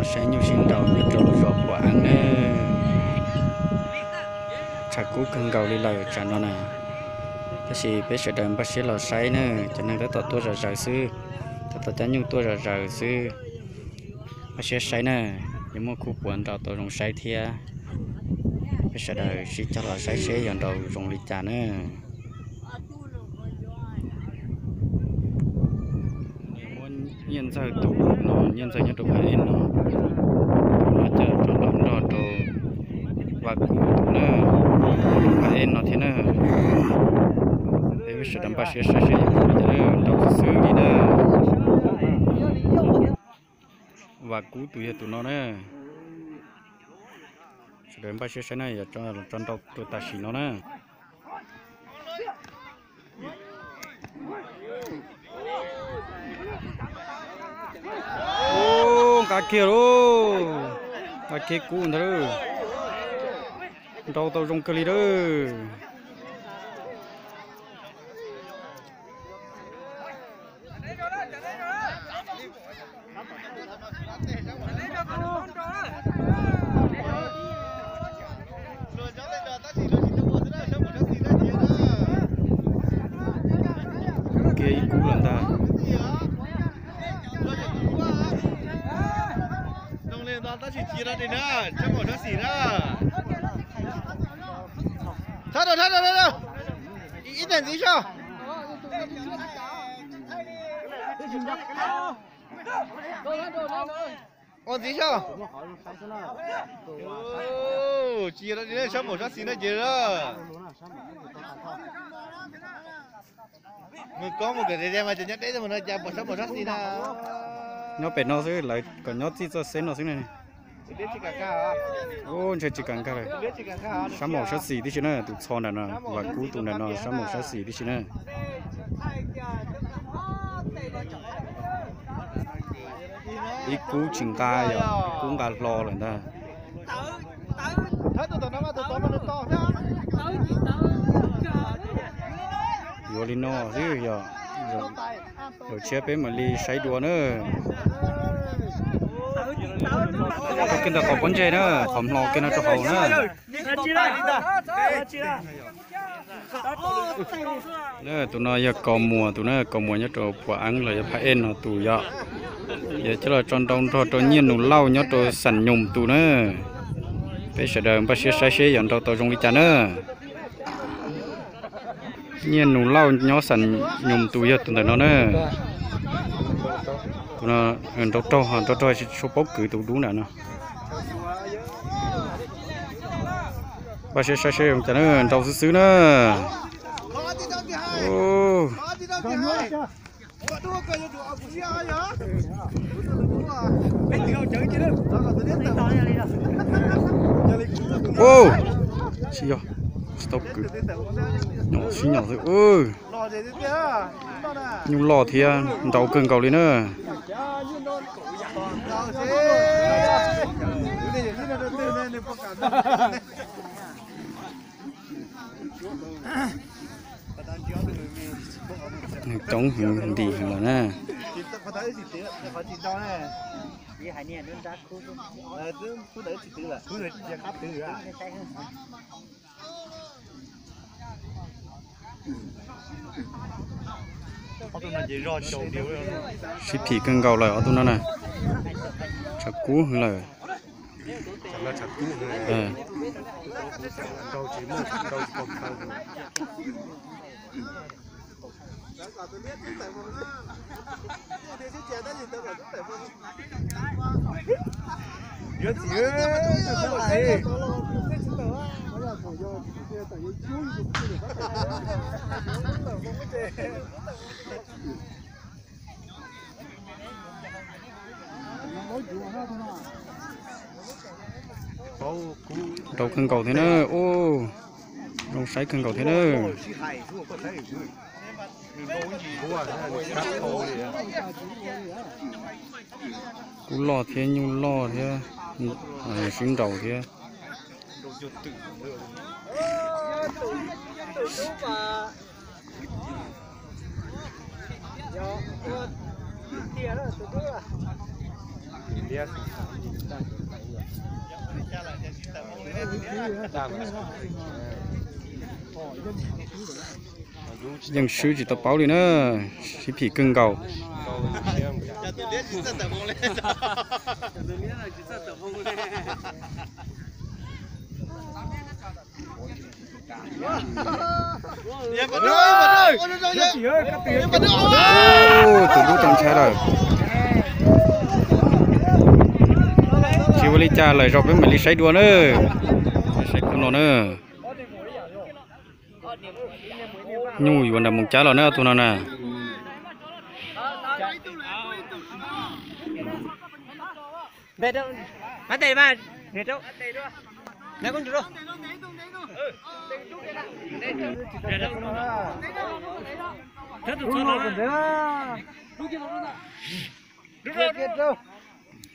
Saib nyuj sib nraus nyob rau zos Phuam Eeb na. Tshav kub kawg nkaus li lawm tsam no na. Tab sis peb sawv daws npaj siab los saib na, cov neeg tab tom tuaj zom zaws xwb, tab tom cab nyuj tuaj zom zaws xwb. Npaj siab saib na, yuav muaj khub puav nraus tau zoo saib thiab. Peb sawv daws sib cog los saib seb yog nraus zoo li cas na. Muab Nyiaj Ntxawg tus no, Nyiaj Ntxawg nyob rau Phav Ej no, tus no ces tso nraus nrog rau Vam Kub tus na, Phav Ej no thiab na. Peb sawv daws npaj siab saib seb yog zoo li cas, nraus xwb xwb li na. Vam Kub tus yog tus no na. Sawv daws npaj siab saib na, yog tso nrau rau tam sim no na. Ub, nqa kiag lauj, nqa kiag Kub ntag lauj. Nrau tau zoo kawg li lauj. Kiag ib Kub lawm ntag. Ib teg ntxiv soj. Ua ntxiv soj. Tsis yog sab maum sab xis na ces. Mus koob mus kom tiag tiag mas ces nyob deb mus no cas pom sab maum sab xis na. Nyob pem no xwb, lawv kom nyob txij txoj xeb no xwb ne. Ub, ntshe tsis kam nkag lawm. Sab maum sab xis tib si na, tus txho ntawm no, Vam Kub tus ntawm no sab maum sab xis tib si na. Ib Kub tsis nqa, yog Kub nqa hlo lawm ntag. Yuav li no xwb yog, zaum tshiab peb mam li saib dua na. Kiag ntawm qhov pob ntseg na, qhov hmlo kiag no rau hauv na. Tus no yog Kos Muas tus na, Kos Muas nyob rau Phuam Eeb los yog Phab Ej no tus yom. Yog coj los tso nrau nrog rau Nyiaj Nus Lauj nyob rau Xam Nyoos tus na. Peb sawv daws npaj siab saib seb yog nrau tau zoo li cas na. Nyiaj Nus Lauj nyob Xam Nyoos tus yog tus ntawm no na. Tus no nrau raug, nrau raug tsis tshua paub kwv tus dub ntawm no. Npaj siab saib seb zoo cas na, nrau xwb xwb na. Ub, tsis yog, tsis tau kwv, nyom sib nyom xwb. Nyuj loj thiab nrau kawg nkaus li na. Nws coob heev ntim heev lawm na. Sib phim kawg nkaus lawm ob tug no na. Tshav kub heev lawm. Nrau kawg nkaus thiab na. Ub, zoo saib kawg nkaus thiab na. Kub loj thiab nyuj loj thiab, sib nraus thiab. Yeej swb tsis tau paub li na, sib phim kawg nkaus. Tus dub tau ntshai lawm. Tsis ua li cas, lawm zaus peb mam li saib dua na. Saib kuv no na. Nyuj yuav nram Moos Cab los na tus no na.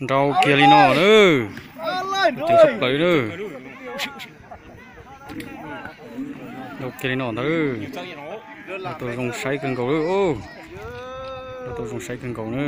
Nrau kiag li no na. Ceev tshaj plaws na. Nrau kiag li no ntag. Nrau tau zoo saib kawg nkaus li. Nrau tau zoo saib kawg nkaus na.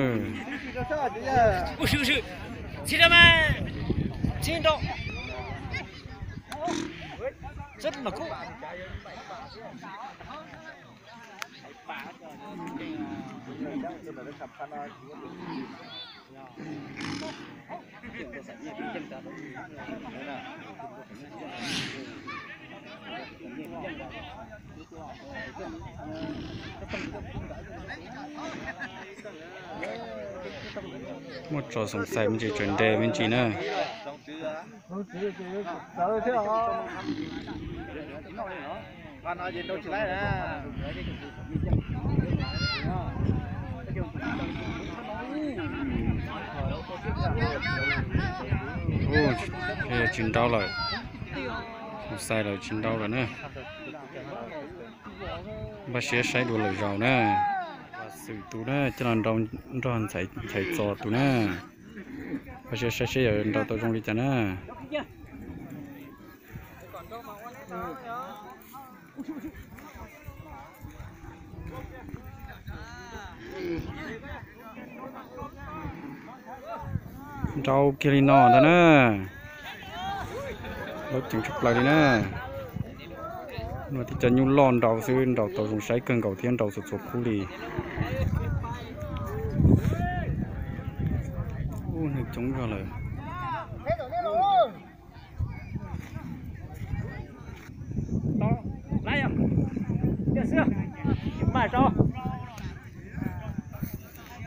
Muaj tso xoom xais me ntsis, tseem nres me ntsis na. Tsis nrau lawm, xoom xais lawm tsis nrau lawm na. Npaj siab saib dua lwm zaus na. Xwm tus na, coj los nrau nrog Nchaiv Txos tus na. Npaj siab saib seb yog nrau tau zoo li cas na. Nrau kiag li no ntag na. Lub ceev tshaj plaws li na. No tib co nyuj loj nrau xwb, nrau tau zoo saib kawg nkaus thiab nrau txhua txhua khub li. Ub, neeg coob zog lawm.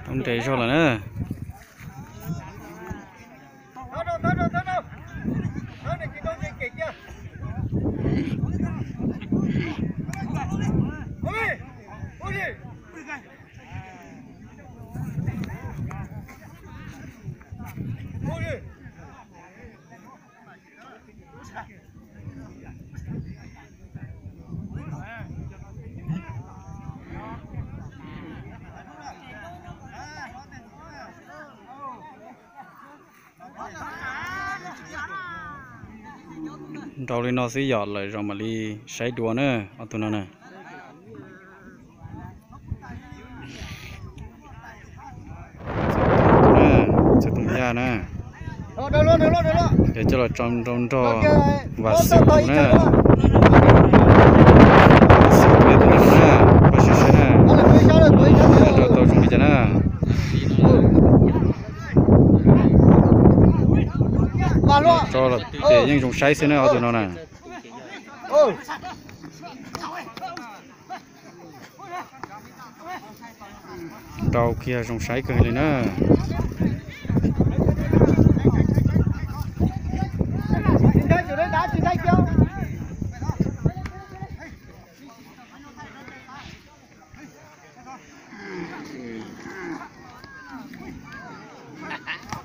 Tau nres zog lawm na. Nrau li no xwb yom, lwm zaus mam li saib dua na, ob tug no na. Txawj Toom Yaj na. Ces coj los tso nrau nrog Vam Xwm na. Vam Xwm tus no na, koj sim saib na, nrau tau zoo li cas na. Tso los ces yeej zoo saib xwb na ob tug no na. Nrau kiag zoo saib kawg li na.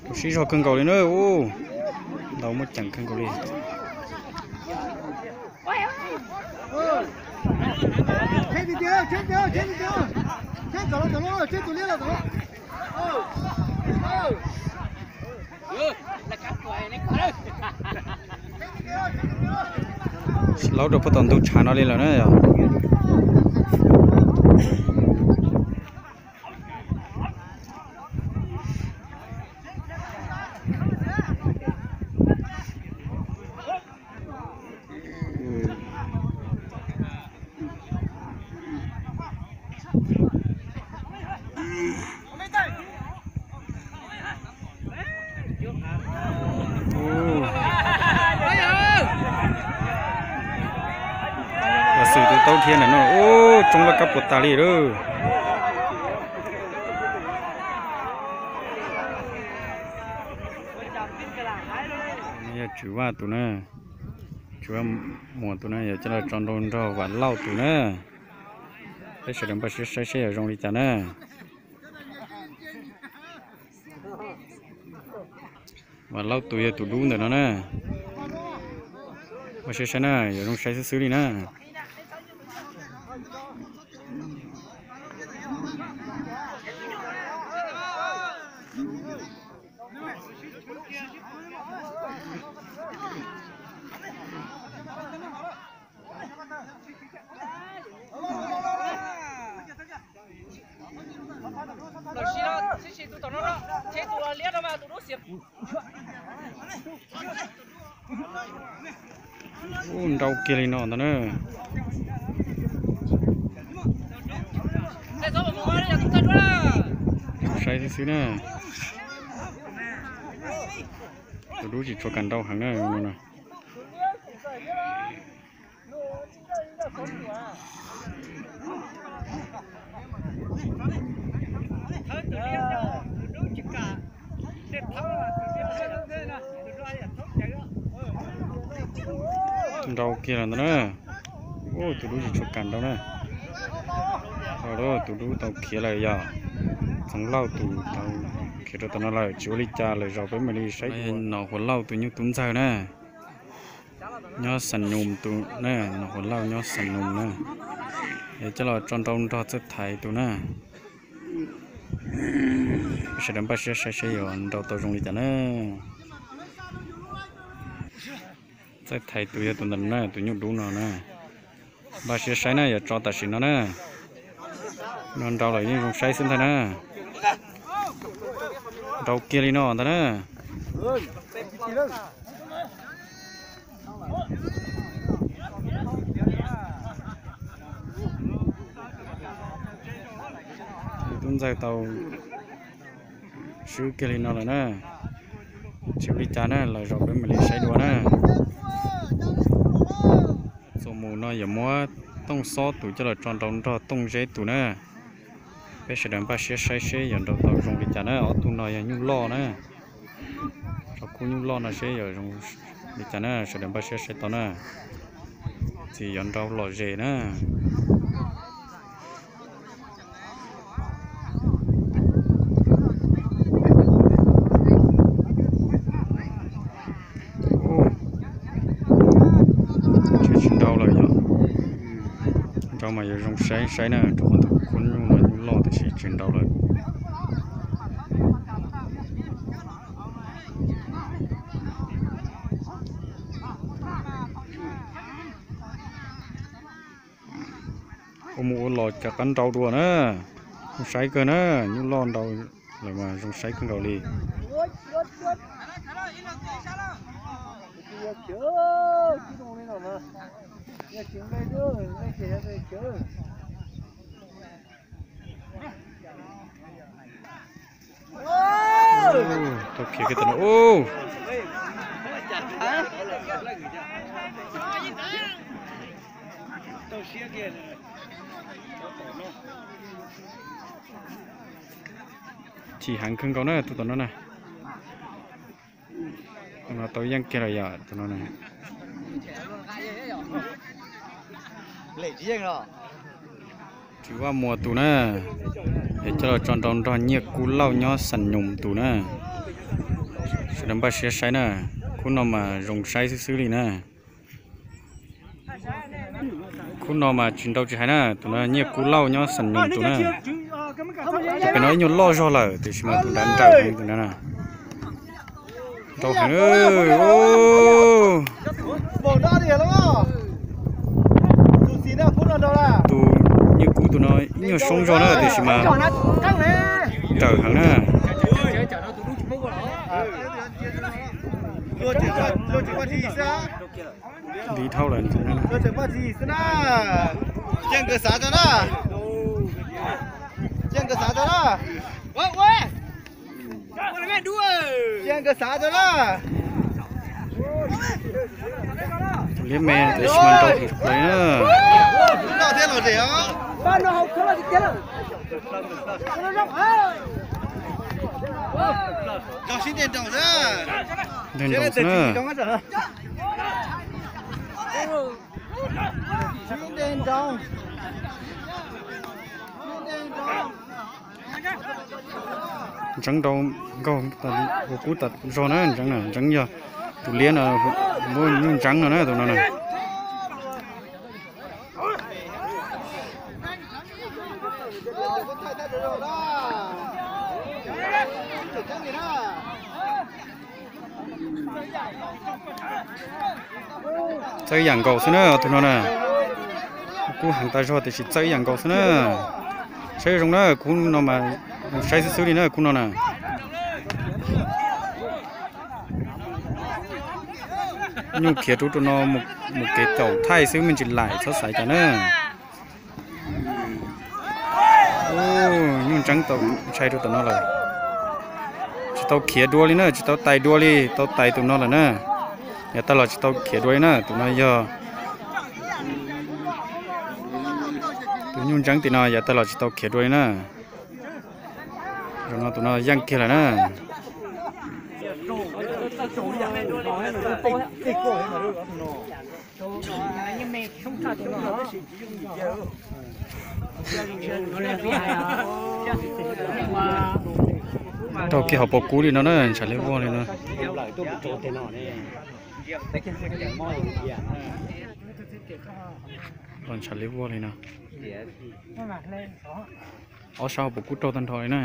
Tus sib zog kawg nkaus li na, ub, ntaus muaj ceem kawg nkaus li. Laub rau puag tom ntug tshav no li lawm na yom. Tau thiab ntawm no, ub, tsoob laj kab puas tas li lawm. Yog Tswv Vaj tus na, Tswv Vaj Muas tus na, yog coj los tso nrau nrog Vam Lauj tus na. Peb sawv daws npaj siab saib seb yog zoo li cas na. Vam Lauj tus yog tus dub ntawm no na. Npaj siab saib na, yuav zoo saib xwb xwb li na. Ub, nrau kiag li no ntag na. Saib xwb xwb na. Tus dub tsis tshua kam nrau heev na. Nrau kiag los ntag na. Tus dub tsis tshua kam nrau na. Tus dub tau khiav lawm yog Txoov Lauj tus tau khiav rau tom no lawm, tsis ua li cas, lwm zaus peb mam li saib dua. Nom Huas Lauj tus nyuj tub ntxawg na. Nyob Xam Num tus na, Nom Huas Lauj nyob Xam Num na. Es coj los tso nrau nrog Txawj Thaiv tus na. Sawv daws npaj siab saib seb yuav nrau tau zoo li cas na. Txawj Thaiv tus yog tus ntawm no na, tus nyuj dub no na. Npaj siab saib na, yuav tso tam sim no na. No nrau lawm yeej zoo saib xwb ntag na. Nrau kiag li no ntag na. Tus tub ntxawg tau swb kiag li no lawm na. Tsis ua li cas na, lwm zaus peb mam li saib dua na. Txuas mus no yuav muab Tooj Xob tus coj los tso nrau nrog Tooj Zeb tus na. Peb sawv daws npaj siab saib seb yuav nrau tau zoo li cas na. Ob tug no yog nyuj loj na. Tso khub nyuj loj no seb yuav zoo li cas na, sawv daws npaj siab saib tau na. Txiv yuav nrau lom zem na. Tsis nrau lawm yog. Nrau mas yuav zoo saib saib na, rau qhov tus khub nyuj no nyuj loj tiam sis tsis nrau lawm. Ua mus ua los rov qab nrau dua na. Zoo saib kawg na, nyuj loj nrau lawm mas zoo saib kawg nkaus li. Tau khiav kiag tam no. Chim heev kawg nkaus na tus tom no na. Tus no tau yeej kiag lawm yom, tus no na. Tswv Vaj Muas tus na, es coj los tso nrau nrog Nyiaj Kub Lauj nyob Xam Nyoos tus na. Sawv daws npaj siab saib na, khub no mas zoo saib xwb xwb li na. Khub no mas tsis nrau tsis hais na, tus no Nyiaj Kub Lauj nyob Xam Nyoos tus na. Tus pem no ib nyuag loj zog lawm tiam sis mas tus nrad nrawm heev tus na. Nrau heev. Tus Nyiaj Kub tus no ib nyuag soob zog na tiam sis mas nrawm heev na. Ntiv dhau lawm. Cia nkawd xav tau na. Cia nkawd xav tau na. Cia nkawd xav tau na. Liab me tiam sis mas nrau heev tshaj plaws na. Loj thiab los zem os. Nrog sib nte nroos xwb. Nte nroos xwb na. Sib nte nroos. Ntseev rau Nkauj ua kub tas zog na, Ntseev na, Ntseev yog tus liab no, muab Nyuj Ntseev no na, tus no na. Txawj yam nkaus xwb na tus no na. Kub heev tas zog tiam sis txawj yam nkaus xwb na. Saib zoo na, kub no mas saib xwb xwb li na, kub no na. Nyuj khiav rub rau no mus kev caum thaij xwb me ntsis laim txhob xaiv cas na. Nyuj Ntseev tau ntshai rau tom no lawm. Tsis tau khiav dua li na, tsis tau tais dua li, tau tais tus no lawm na. Yav tag los tsis tau khiav dua li na, tus no yog tus Nyuj Ntseev tim no yav tag los tsis tau khiav dua li na. Zaum no tus no yeej kiag lawm na. Raug kiag hauv paus kub li no na, ntshav liab vog li no. Los ntshav liab vog li no. Ob sab hauv paus kub raug tag nrho li na.